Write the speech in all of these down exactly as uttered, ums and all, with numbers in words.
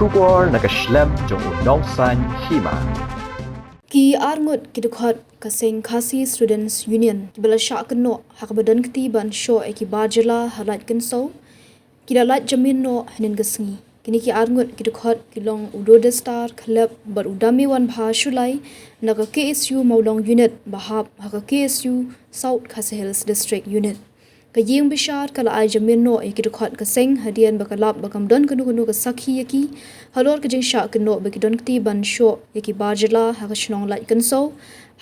Khubor na ka shlem jong u Nongsaiñ Hima. Ki arngut ki dkhot ka seng Khasi Students Union kiba la shah kynnoh ha kaba don kti ban shoh ïa ki bar jylla ha Laitkynsew ki la lait jamin noh hynnin ka sngi. Kine ki arngut ki dkhot ki long u Dodestar Khlep bad u Damewanbha Shullai na ka K S U Mawlong Unit ba hap ha ka K S U South Khasi Hills District Unit. Ka ïing bishar ka la ai jamin noh ïa ki dkhot ka seng hadien ba ka lap ba kam don kano kano ka sakhi ïa ki halor ka jingshah kynnoh ba ki don kti ban shoh ïa ki bar jylla ha ka shnong Laitkynsew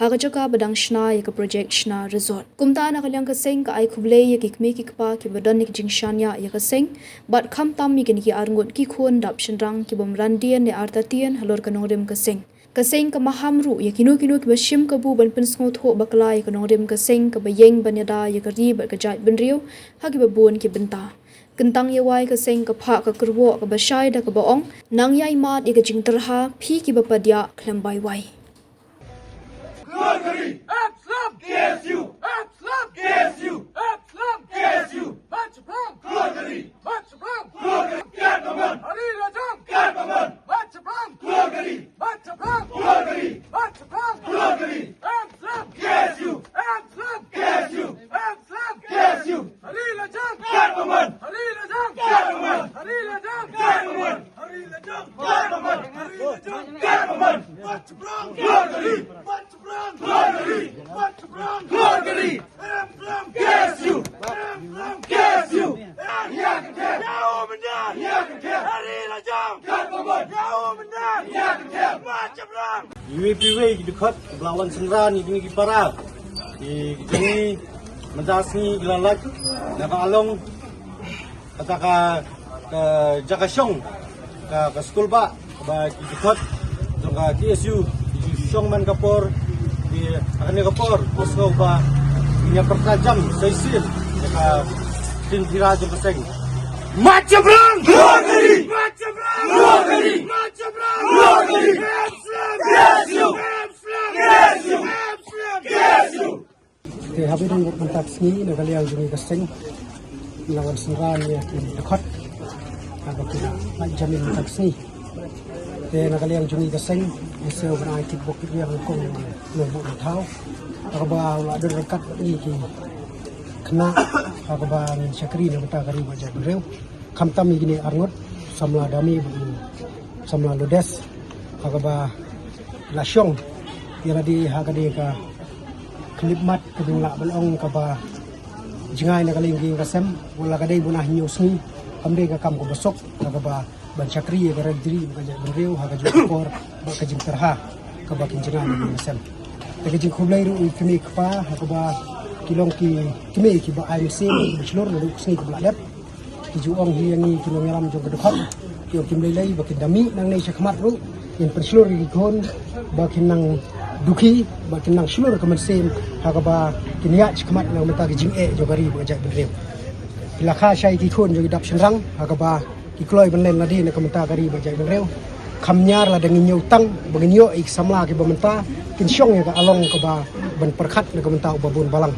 ha ka jaka ba dang shna ïa ka projek shna resort. Kumta na ka liang ka seng ka ai khublei ïa ki kmie ki kpa kiba don ïa ka jingshaniah ïa ka seng bad khamtam ïa kine ki arngut ki khun dap shynrang ki bym ran dien ne artatien halor ka nongrim ka seng. Ka seng ka maham ruh ïa kino kino kiba shim kabu ban pynsngewthuh bakla ïa ka nongrim ka seng kaba ïeng ban ïada ïa ka ri bad ka jaitbynriew ha kiba bun ki bynta. Kyntang ïa wai ka seng ka phah ka kyrwoh kaba shai da kaba ong, nang ïai mad ïa ka jingtyrha phi kiba padiah khlem bai wai. Iwei pa iwei ki dkhot kiba la wan synran ïa kine ki para, ki jong ngi mynta sngi ki la lait na ka along kata ka, ka jaka shong, ka, ka skul ba, ba ki dkhot jong ka K S U ki ju shong man ka por, ki, ha kane ka por, ko sngew ba ngin ïa pyrta jam sa shisien ïa ka ktien phira jong ka seng. Mat Chabrang! Rotary! Mat Chabrang! Rotary! Mat Chabrang! Rotary! Rotary! Yes, you! Yes, you! Yes, you! Te haba ïadei bad mynta ka sngi na ka liang jong ngi ka seng, ngi la wan synran ïa ki dkhot haba ki la lait jamin mynta ka sngi. Te na ka liang jong ngi ka seng ngi sngew ban ai kit bok kit wiang nyngkong ïa u nongbuh nongthaw, haba u la don ryngkat bad ngi ki khynnah haba ngin shakri na ka bynta ka ri bad jaitbynriew. Khamtam ïa kine arngut, samla Dami bad u samla Lodes, ha kaba la shong ïa lade ha kane ka khyllipmat, ka dang lah ban ong kaba jngai na ka liang ka ïing ka sem, wat la ka dei bun ah hynñiew sngi, kam dei ka kam kaba suk, ha kaba ban shakri ïa ka ri bad ka jaitbynriew ha kajuh ka por bad ka jingtyrha kaba kin jngai na ka ïing ka sem. Te ka jingkhublei ruh ïa ki kmie ki kpa, ha kaba ki long ki kmie kiba ai mynsiem, kiba shlur naduh ka sngi kaba la dep. Ki ju ong hi ïa ngi ki nongïalam jong ka dkhot, ki ong kim lei lei ba kin da mih nangne shakhmat ruh, kin pynshlur ïa ki khun ba kin nang dukhi, ba kin nang shlur ka mynsiem, ha kaba kin ïaid shakhmat na ka bynta ka jingeh jong ka ri bad ka jaitbynriew. Ki la kha shai ki khun jong ki dap shynrang, ha kaba ki kloi ban len lade na ka bynta ka ri bad jaitbynriew. Kham ñiar lada ngin ñiew tang ba ngin ïoh ïa ki samla kiba mynta kin shong ïa ka along kaba ban pyrkhat na ka bynta uba bun balang.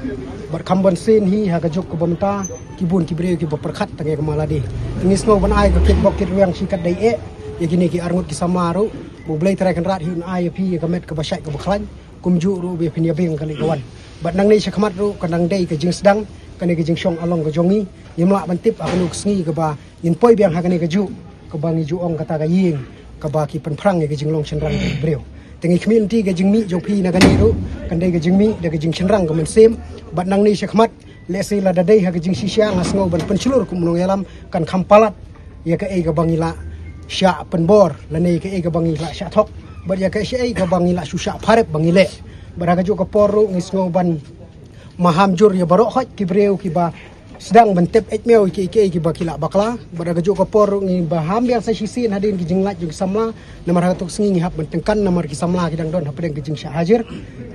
Bad kham ban sien hi ha ka juk kaba mynta ki bun ki briew kiba pyrkhat tang ïa ka ma lade. Ngi sngew ban ai ka kit bok kit wiang shi katdei eh ïa kine ki arngut ki samla ruh, ba U Blei Trai Kynrad hi un ai ïa phi ïa ka met kaba shait kaba khlaiñ, kumjuh ruh ba phin ïa beng ka leit ka wan. Bad nangne shakhmat ruh ka dang dei ka jingsdang kane ka jingshong along ka jong ngi. Ngim lah ban tip ha kano ka sngi kaba ngin poi biang ha kane kajuh kaba ngi ju ong kata ka ïing kaba ki pynphrang ïa ka jinglong shynrang jong ki briew. Te ngi khmih lynti ka jingmih jong phi na kane ruh kan dei ka jingmih da ka jingshynrang ka mynsiem. Bad nangne shakhmat, lehse lada dei ha ka jingshisha nga sngew ban pynshlur kum u nongïalam, kan kham palat ïa kaei kaba ngi la shah pynbor lane kaei kaba ngi la shah thok, bad ïa kaei kaba ngi la shu shah pharep ba ngi leh. Bad ha kajuh ka por ruh ngi sngew ban maham jur ïa baroh khoit ki briew kiba sdang ban tep eit miaw ïa kiei kiei kiba ki la bakla. Bad ha kajuh ka por ruh ngi maham biang sa shisien hadien ki jinglait jong ki samla, namar ha kato ka sngi ngi hap ban tyngkan namar ki samla ki dang don hapdeng ka jingshah hajir.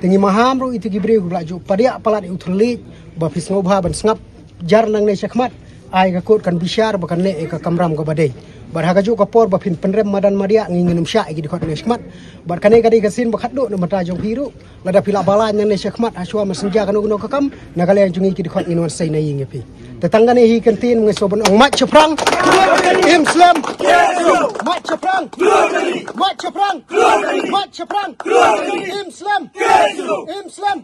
Te ngi maham ruh ïa ki briew kiba la ju padiah palat ïa u thylliej ba phi sngewbha ban sngap jar nangne shakhmat, ai ka kot kan bishar ba kan leh ïa ka kamram kaba dei. Bad ha kajuh ka por ba phin pynrem madan madiah ngi ngin ym shah ïa ki dkhot ngi shakhmat. Bad kane ka dei ka sien ba khatduh na ka bynta jong phi ruh. Lada phi lah ban lait nangne shakhmat ha shuwa mynta ka sngi kano kano ka kam, na ka liang jong ngi ki dkhot ngin wan sei na ïing ïa phi. Te tang kane hi ka ktien ngi sngewbha ban ong mait shaphrang. Im slem. Mait shaphrang. Mait shaphrang. Mait shaphrang. Im slem. Im slem.